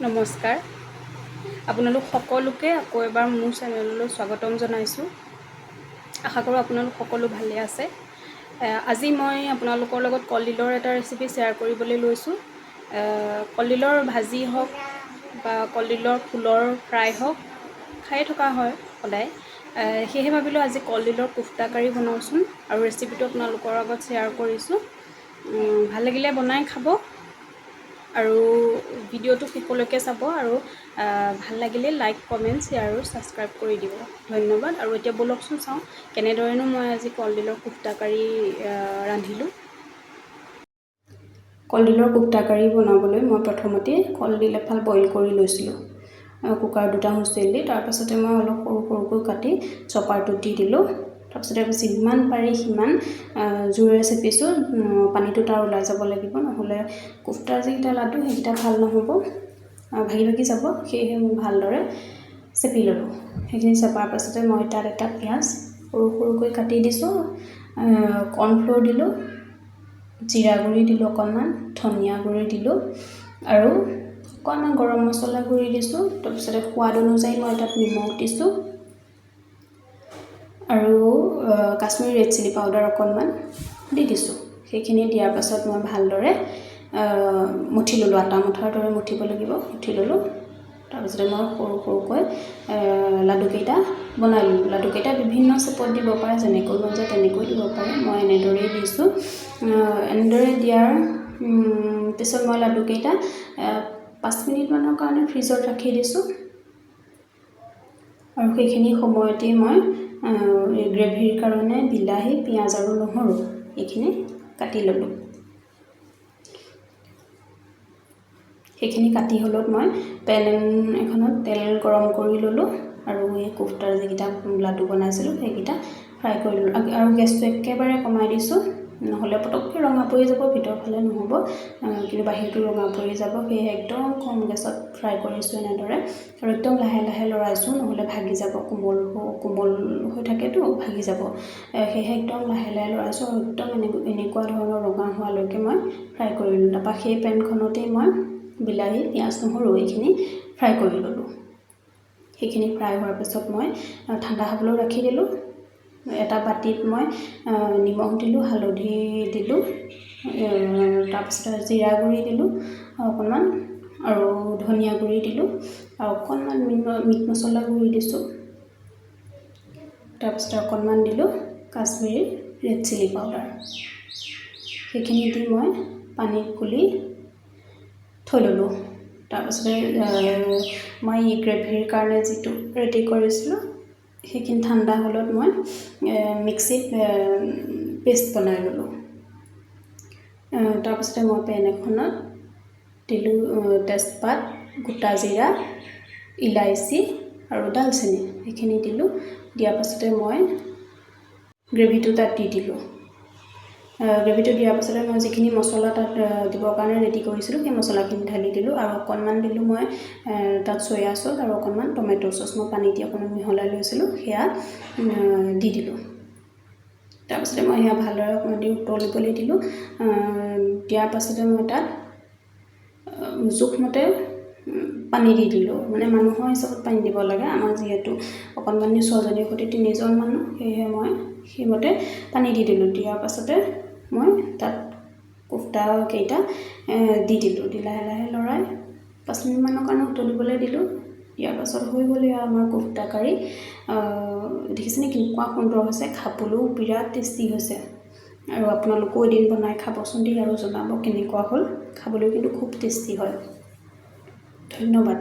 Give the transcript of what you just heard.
নমস্কাৰ, আপোনালোক সকলোকে আকৌ এবাৰ মোৰ চেনেললৈ স্বাগতম জনাইছোঁ। আশা কৰোঁ আপোনালোক সকলো ভালে আছে। আজি মই আপোনালোকৰ লগত কলডিলৰ এটা ৰেচিপি শ্বেয়াৰ কৰিবলৈ লৈছোঁ। কলডিলৰ ভাজি হওক বা কলডিলৰ ফুলৰ ফ্ৰাই হওক, খায়ে থকা হয় সদায়। সেয়েহে ভাবিলোঁ, আজি কলডিলৰ কোফটা কাৰী বনাওঁচোন আৰু ৰেচিপিটো আপোনালোকৰ আগত শ্বেয়াৰ কৰিছোঁ। ভাল লাগিলে বনাই খাব আৰু ভিডিঅ'টো শেষলৈকে চাব আৰু ভাল লাগিলে লাইক, কমেণ্ট, শ্বেয়াৰ আৰু ছাবস্ক্ৰাইব কৰি দিব। ধন্যবাদ। আৰু এতিয়া ব'লকচোন চাওঁ, কেনেদৰেনো মই আজি কলডিলৰ কোফটা কাৰী ৰান্ধিলোঁ। কলডিলৰ কোফটা কাৰী বনাবলৈ মই প্ৰথমতে কলডিল এফাল বইল কৰি লৈছিলোঁ কুকাৰত দুটা হুইচেল দি। তাৰপাছতে মই অলপ সৰু সৰুকৈ কাটি চপাৰটোত দি দিলোঁ। তাৰপিছতে যিমান পাৰি সিমান জোৰেৰে চেপিছোঁ। পানীটো তাৰ ওলাই যাব লাগিব, নহ'লে কোফটাৰ যিকেইটা লাডু, সেইকেইটা ভাল নহ'ব, ভাগি ভাগি যাব। সেয়েহে মই ভালদৰে চেপি ল'লোঁ। সেইখিনি চেপাৰ পাছতে মই তাত এটা পিঁয়াজ সৰু সৰুকৈ কাটি দিছোঁ, কৰ্ণফ্ল'ৰ দিলোঁ, জিৰা গুড়ি দিলোঁ অকণমান, ধনিয়া গুড়ি দিলোঁ আৰু অকণমান গৰম মছলা গুড়ি দিছোঁ। তাৰপিছতে সোৱাদ অনুযায়ী মই তাত নিমখ দিছোঁ আৰু কাশ্মীৰী ৰেড চিলি পাউডাৰ অকণমান দি দিছোঁ। সেইখিনি দিয়াৰ পাছত মই ভালদৰে মঠি ল'লোঁ। আটা মঠাৰ দৰে মঠিব লাগিব। মঠি ল'লোঁ। তাৰপিছতে মই সৰু সৰুকৈ লাডুকেইটা বনাই ল'লোঁ। লাডুকেইটা বিভিন্ন শ্বেপত দিব পাৰে, যেনেকৈ মন যায় তেনেকৈ দিব পাৰে। মই এনেদৰেই দিছোঁ। এনেদৰে দিয়াৰ পিছত মই লাডুকেইটা 5 মিনিটমানৰ কাৰণে ফ্ৰিজত ৰাখি দিছোঁ আৰু সেইখিনি সময়তেই মই গ্ৰেভিৰ কাৰণে বিলাহী, পিঁয়াজ আৰু নহৰু এইখিনি কাটি ল'লোঁ। সেইখিনি কাটি হ'লত মই পেন এখনত তেল গৰম কৰি ল'লোঁ আৰু এই কোফটাৰ যিকেইটা লাডু বনাইছিলোঁ, সেইকেইটা ফ্ৰাই কৰি ল'লোঁ। আৰু গেছটো একেবাৰে কমাই দিছোঁ, নহ'লে পটককৈ ৰঙা পৰি যাব, ভিতৰৰ ফালে নহ'ব, কিন্তু বাহিৰটো ৰঙা পৰি যাব। সেয়েহে একদম কম গেছত ফ্ৰাই কৰিছোঁ এনেদৰে আৰু একদম লাহে লাহে লৰাইছোঁ, নহ'লে ভাগি যাব। কোমল কোমল হৈ থাকেতো, ভাগি যাব। সেয়েহে একদম লাহে লাহে লৰাইছোঁ আৰু একদম এনেকুৱা ধৰণৰ ৰঙা হোৱালৈকে মই ফ্ৰাই কৰিলোঁ। তাৰপৰা সেই পেনখনতেই মই বিলাহী, পিঁয়াজ, নহৰু এইখিনি ফ্ৰাই কৰি ল'লোঁ। সেইখিনি ফ্ৰাই হোৱাৰ পিছত মই ঠাণ্ডা হ'বলৈ ৰাখি দিলোঁ। এটা বাতিত মই নিমখ দিলোঁ, হালধি দিলোঁ, তাৰপিছতে জিৰা গুড়ি দিলোঁ অকণমান আৰু ধনিয়া গুড়ি দিলোঁ আৰু অকণমান মিট মছলা গুড়ি দিছোঁ। তাৰপিছতে অকণমান দিলোঁ কাশ্মীৰী ৰেড চিলি পাউডাৰ। সেইখিনি দি মই পানীত গুলি থৈ ল'লোঁ। তাৰপাছতে মই গ্ৰেভিৰ কাৰণে যিটো ৰেডি কৰিছিলোঁ, সেইখিনি ঠাণ্ডা হ'লত মই মিক্সিত পেষ্ট বনাই ল'লোঁ। তাৰপাছতে মই পেন এখনত দিলোঁ তেজপাত, গোটা জিৰা, ইলাচি আৰু ডালচেনি, সেইখিনি দিলোঁ। দিয়াৰ পাছতে মই গ্ৰেভিটো তাত দি দিলোঁ। গ্ৰেভিটো দিয়াৰ পাছতে মই যিখিনি মছলা তাত দিবৰ কাৰণে ৰেডি কৰিছিলোঁ, সেই মছলাখিনি ঢালি দিলোঁ আৰু অকণমান দিলোঁ মই তাত চয়া চচ আৰু অকণমান টমেট' চচ, মই পানী দি অকণমান মিহলাই লৈছিলোঁ, সেয়া দি দিলোঁ। তাৰপিছতে মই সেয়া ভালদৰে অকণমান দেৰি উতলিবলৈ দিলোঁ। দিয়াৰ পাছতে মই তাত জোখমতে পানী দি দিলোঁ। মানে মানুহৰ হিচাপত পানী দিব লাগে। আমাৰ যিহেতু অকণমানি ছোৱালীজনীৰ সৈতে তিনিজন মানুহ, সেয়েহে মই সেইমতে পানী দি দিলোঁ। দিয়াৰ পাছতে মই তাত কোফটাকেইটা দি দিলোঁ। দি লাহে লাহে লৰাই 5 মিনিটমানৰ কাৰণে উতলিবলৈ দিলোঁ। দিয়াৰ পাছত হৈ গ'ল এয়া আমাৰ কোফটা কাৰী। দেখিছেনে কেনেকুৱা সুন্দৰ হৈছে? খাবলৈও বিৰাট টেষ্টি হৈছে। আৰু আপোনালোকেও এদিন বনাই খাবচোন দেই আৰু জনাব কেনেকুৱা হ'ল। খাবলৈ কিন্তু খুব টেষ্টি হয়। ধন্যবাদ।